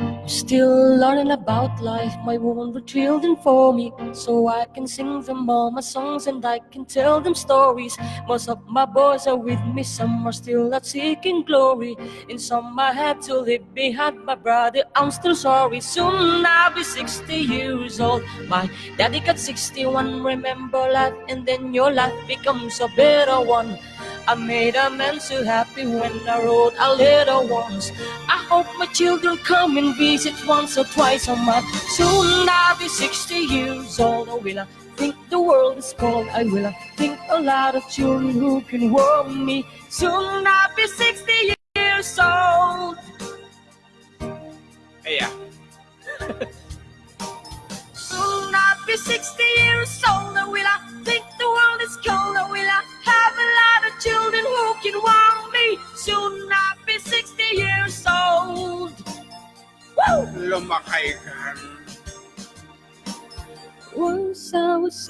I'm still learning about life. My wounds were healed for me, so I can sing them all my songs and I can tell them stories. Most of my boys are with me, some are still out seeking glory, and some I had to leave behind. My brother, I'm still sorry. Soon I'll be sixty years old. My daddy got sixty-one. Remember life, and then your life becomes a better one. I made a man so happy when I wrote a letter once. I hope my children come and visit once or twice a month. Soon I'll be sixty years old. Oh, will I think the world is cold? I will, I think a lot of children who can warm me. Soon I'll be sixty years old. Iya. Soon I'll be sixty years old. I will, I think the world is cold. I will, I have a lot of children who can warm me. Soon I'll be sixty years old. Woo! Lumakay ka.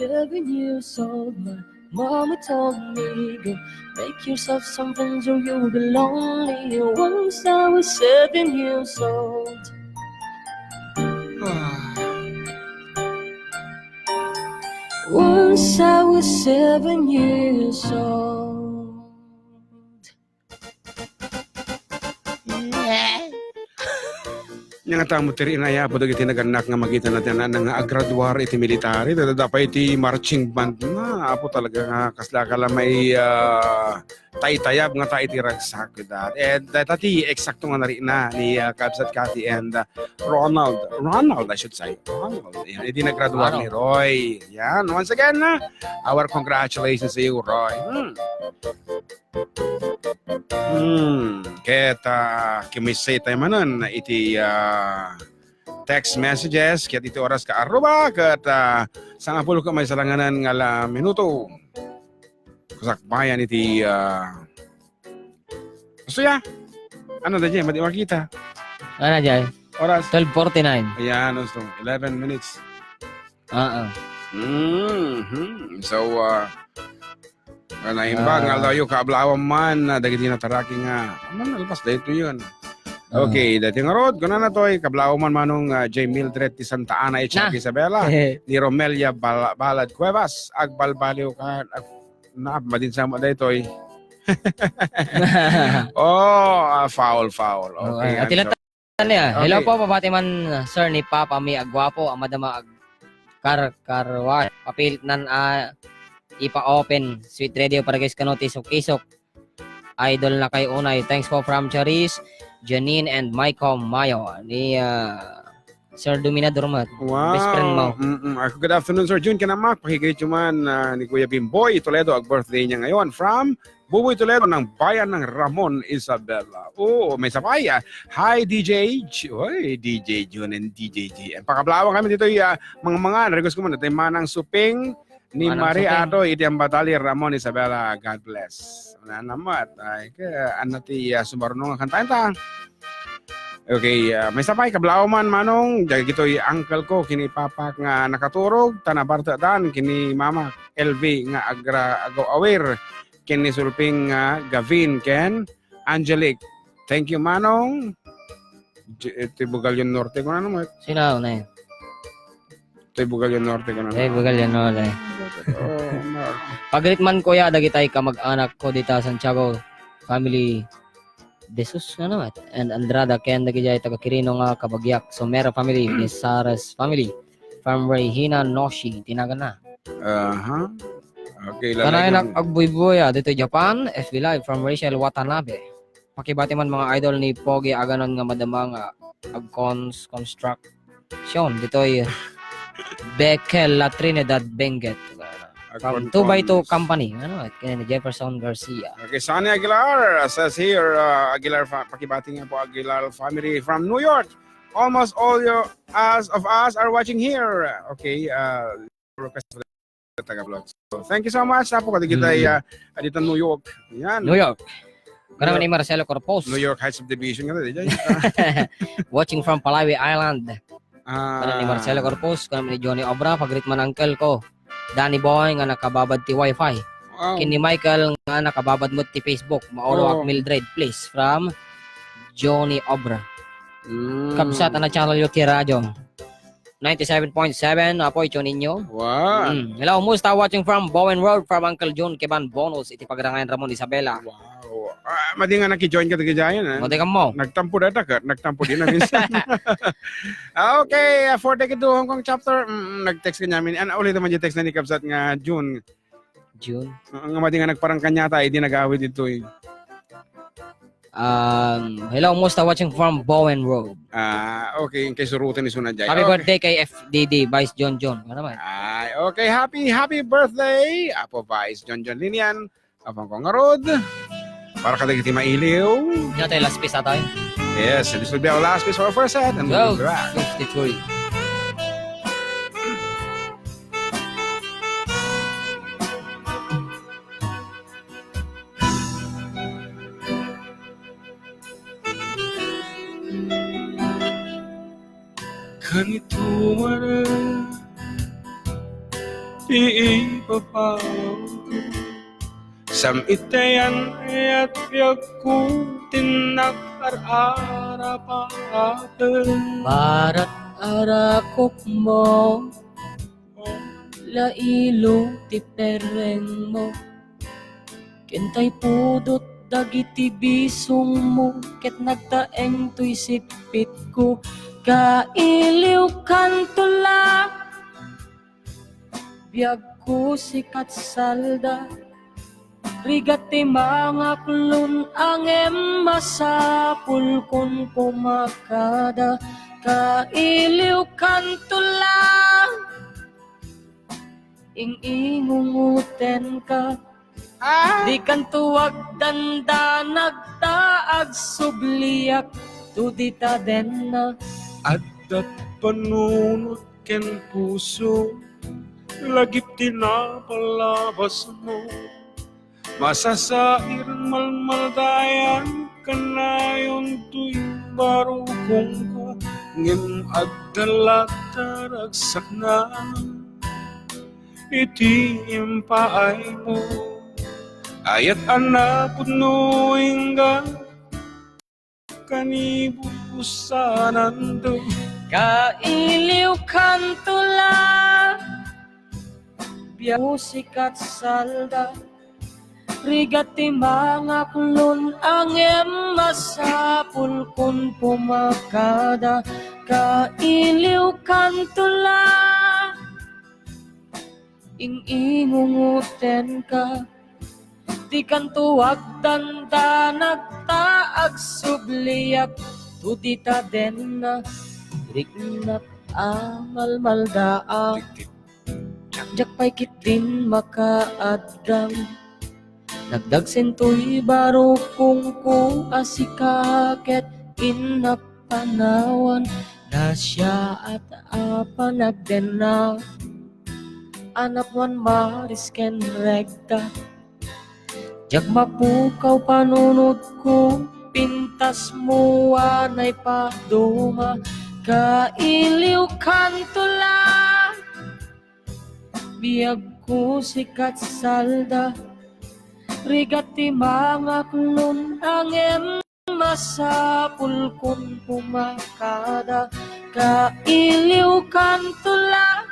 Seven years old, my mama told me, "Go make yourself some friends or you'll be lonely." Once I was seven years old. Once I was seven years old. Nya nga tamo ti rinayabo dagiti nagannak nga magitan na ti anak nga agraduar iti military, dadapa iti marching band na. Apo talaga nga kasla ka la may, ah, taytayab nga ta iti ragsak, that. And, ah, dayta ti eksakto nga narikna ni, ah, Kabsat Cathy and, ah, Ronald. Ronald, I should say. Ronald. Yan, iti nagraduar ni Roy. Yan. Once again, ah, our congratulations to you, Roy. Hmm. Hmm, ket, ah, kimisay tayo manen iti, ah, text messages ket iti oras nga aruba ket, ah, sangapulo ket maysa lang nga la minuto. Kasakbayan iti, ah, gusto ya? Ano na dyan? Madi makita. Ano dyan? Oras? Twelve forty-nine. Ayan, gusto. Eleven minutes. Oo. Mhm. So, ah, ah, naimbag nga aldaw yo, kaablawan man, ah, dagiti nataraki nga, ano, nalpas, dayto yun. Okay, dati nga rod, kuna na toy, kaablawan man manong, ah, J Mildred ti Santa Ana, H R Isabela, ni Romelia Bala-, Balad Cuevas, agbalbaliw ka, ag-, na, madin sa mo daytoy. Oh, ah, foul, foul. Okay, Ati Ancho. Tania, hello po, pabati man, sir, ni Papa mi a guapo, a madama ag-, kar-, karwa, papilit nan a ipa-open, Sweet Radio para guys kano ti isok-isok. Idol na kay unay. Thanks po from Charis, Janine, and Michael Mayo. Ni, ah, Sir Dominador met. Wow. Best friend mo. Mm-mm. Ah, good afternoon, Sir Jun. Kanamak, pakigreet yo man, ah, ni Kuya Bimboy Toledo, ag birthday niya ngayon. From Buboy Toledo ng bayan ng Ramon, Isabela. Oo, may sabay, ah. Hi, D J J. Oy, D J Jun and D J J. Pakablawan kami dito, ah, mga mga, request ko muna, ito yung Manang Suping ni Manang Marie Suping. Ato, iti ang Batali, Ramon, Isabela. God bless. Wala naman. Ay, ka, ano ti, ah, sumarunong ang kanta, kanta? Okay, ah, may sabay, kablaaw man, Manong, dagitoy uncle ko, kini papak nga nakaturog, ta nabartedan, kini mama, L V, nga agra-, agaw-awir, ken ni Sulping nga Gavin, ken Angelic. Thank you, Manong. J-, iti Bugalyon Norte, kung ano mo. Sino, ne? Iti Bugalyon Norte, kung ano. Eh, Bugalyon Norte. Oh, Mar-, Pagrit man, kuya, dagitay kamag-anak ko dita Santiago family. De Sus, ano, at, and Andrada, ken dagiti taga Quirino nga kabagiak, Somera family, Misares family, from Regina Noshi, tinagan na. Aha. Okay, Kanayon lalagyan. Ak-, agbuybuya, dito Japan, F B Live, from Rachel Watanabe. Pakibati man mga idol ni Pogi Aganon nga madama nga agcons-, construct Siyon, ditoy Bekel, La Trinidad, Benguet. From Two by Two Company, ano, at kay ni Jefferson Garcia. Okay, Sunny Aguilar says here, uh, Aguilar fa-, pakibati nga po, Aguilar family from New York. Almost all your, us, of us are watching here. Okay, uh, request for the taga vlog. So, thank you so much. Apo, kadi kita, mm, ah, dito New York. Yan. New York. Kanaman ni Marcelo Corpus. New York Heights Subdivision nga, di dyan. Watching from Palawi Island. Ah. Kanaman ni Marcelo Corpus, kanaman ni Johnny Obra, pagrit man uncle ko. Danny Boy nga nakababad ti wifi. Wow. Ken ni Michael nga nakababad mo ti Facebook. Maulo ak Mildred, please. From Johnny Obra. Mm. Kabsat, ana channel yo ti radio. Ninety-seven point seven, Apo, icho ninyo. Wow. Mm. Hello, musta? Watching from Bowen Road, from Uncle John Keban Bonus, iti Pagrangayan Ramon, Isabela. Wow. Ah, madi nga naki-join ka dagiti ayan, eh. Madi ka mo. Nagtampo data ka, nagtampo din na minsan. Ah, okay, ah, for the Hong Kong chapter, mm, nag-text ka niya, min-, ano, ulit naman yung text na ni Kabsat nga June. June. Ah, nga madi nga nagparang kanyata, eh, di nag-awit ito, eh. Um, hello, musta? Watching from Bowen Road. Ah, okay. Kay surutan ni Suna Jai. Happy birthday kay F D D, Vice John John. Ano naman? Ay, okay. Happy, happy birthday, Apo Vice John John Linian. Apang ko nga road. Para kadagiti mailiw. Yan tayo, last piece na tayo. Yes, and this will be our last piece for our first set, and we'll be back. Twelve fifty-three. Kanito man iipapaw. Sam-itayan ayat biagko, tinnak ar-arapaten. Barat arakop mo, lailo ti perreng mo. Kentay pudot dagiti bisong mo, ket nagtaeng toy sipit ko. Kailiw kanto la, biagko sikat salda. Rigat ti mangaklon, ngem masapul kon pumakada. Kailiw kanto la, ing-ingungotenka. Ah. Dikanto agdandanag ta agsubliak, to dita denna. Addat panunot ken puso, lagip ti napalabas mo. Masasair malmaldayan, kanayon toy barukongko, ngem adda la ta ragsakna iti impaay mo. Ayat a napudno, ingga kanibusananto. Kailiw kanto la, biagko sikat salda. Rigat ti mangaklon, ngem masapul kon pumakada. Kailiw kanto la, ing-ingungotenka. Dikanto agdandanag ta agsubliak, to dita denna. Riknak a malmaldaak. Diak pay ketdin makaaddang. Nagdagsen toy barukongko a sika ket innak panawan, nasiaat a panagdenna. A napnoan maris ken rekta. Diak mapukaw panunotko, pintas mo a naipaduma. Kailiw kanto la, biagko sikat salda. Rigat ti mangaklon, ngem masapul kon pumakada. Kailiw kanto la,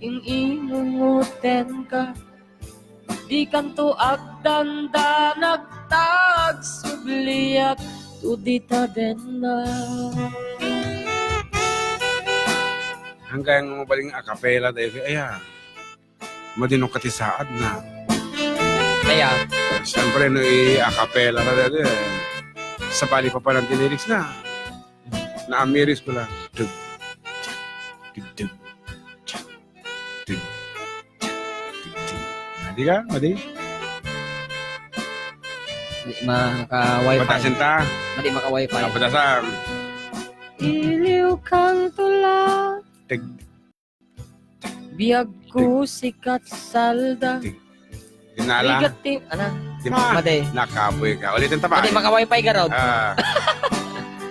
ing-ingungotenka. Dikanto agdandanag ta agsubliak, to dita denna. Hanggang mabaling a cappella tayo, aya. Madinong katisaad na. Kaya? Siyempre, no i-a cappella ka dati, eh. Sabali pa pala ang lyrics na. Naamiris ko lang. Tug, tug, tug, tug, tug, tug. Di ka? Madi? Di maka-wifi. Patasin ta? Madi maka-wifi. Kapatasan. Iliw kang tula. Tug. Biag ko sikat salda. Dinala. Bigat ti, ana? Di ma-, madi. Nakapoy ka. Ulitin ta pa. Madi, maka-wifi ka, Rod. Ah.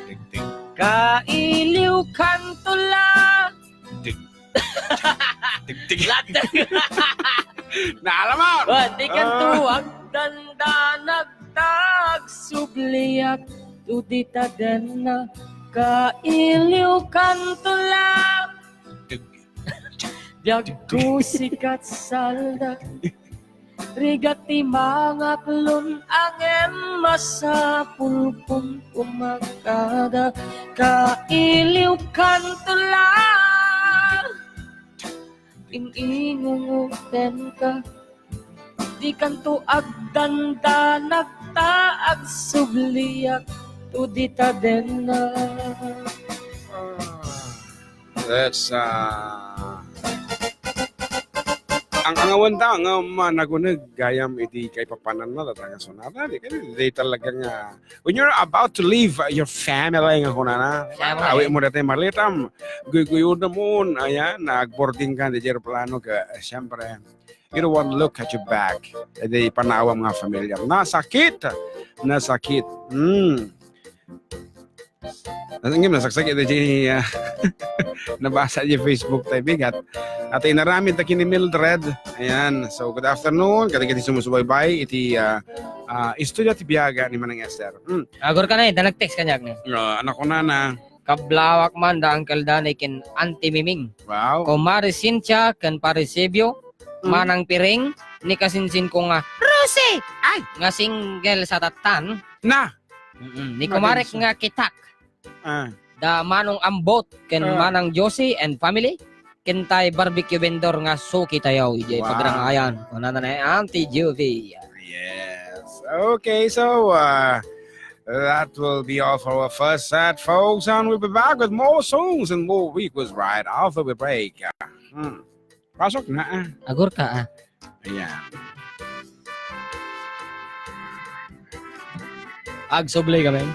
Tig, tig. Kailiw kan tula. Tig. Tig, tig. Latag. Naalaman. Wan, di kan Ah. tuwag dandanag tagsubliak. Tudita denna. Kailiw kan tula. Tig. Diagko sikat salda. Rigat ti mangaklon, ngem masapul kon kumakada. Kailiw kan tula. Ing-ingungoten ka. Di kanto agdandanag ta agsubliak. Tudita denna. That's, uh, ang angawan ta nga managuneg gayam iti kaipapananna, datang nga sonata, di kadi, di talaga nga, when you're about to leave, uh, your family, nga kunana, Family. Awi mo dati, malitam, guyguyo na mo, ayan, nag-boarding ka, di eroplano ka, eh, siyempre, you don't want to look at your back, di panawam nga familiar. Nasakit! Nasakit. Mm. Ngem nasaksak iti, ah, nabasa iti Facebook tayo, bigat. At inaramid ta ken ni Mildred. Ayan. So, good afternoon. Kadagiti sumusubaybay iti, ah, ah, istorya ti biag ni Manang Esther. Hmm. Agurka na, eh, da nag-text kaniak, no? Ah, anak ko na na. Kablawak man da Uncle Danny ken Auntie Miming. Wow. Kumare Cynthia ken Pare Sebio, Hmm. Manang Piring, ni kasinsin ko nga, Rosie! Ay! Nga single sa tattan. Na! Mm-mm. Ni kumarek nga Kitak. Ah. Da Manong Ambot, ken Ah. Manang Josie and family, ken tay barbecue vendor nga suki tayo, ijay Wow. pagrangayan. Kunana na, Auntie Juvie. Yes. Okay, so, uh, that will be all for our first set, folks, and we'll be back with more songs and more requests right after we break. Uh, hmm. Pasok na, ah. Agurka, ah. Ayan. Agsubli kami.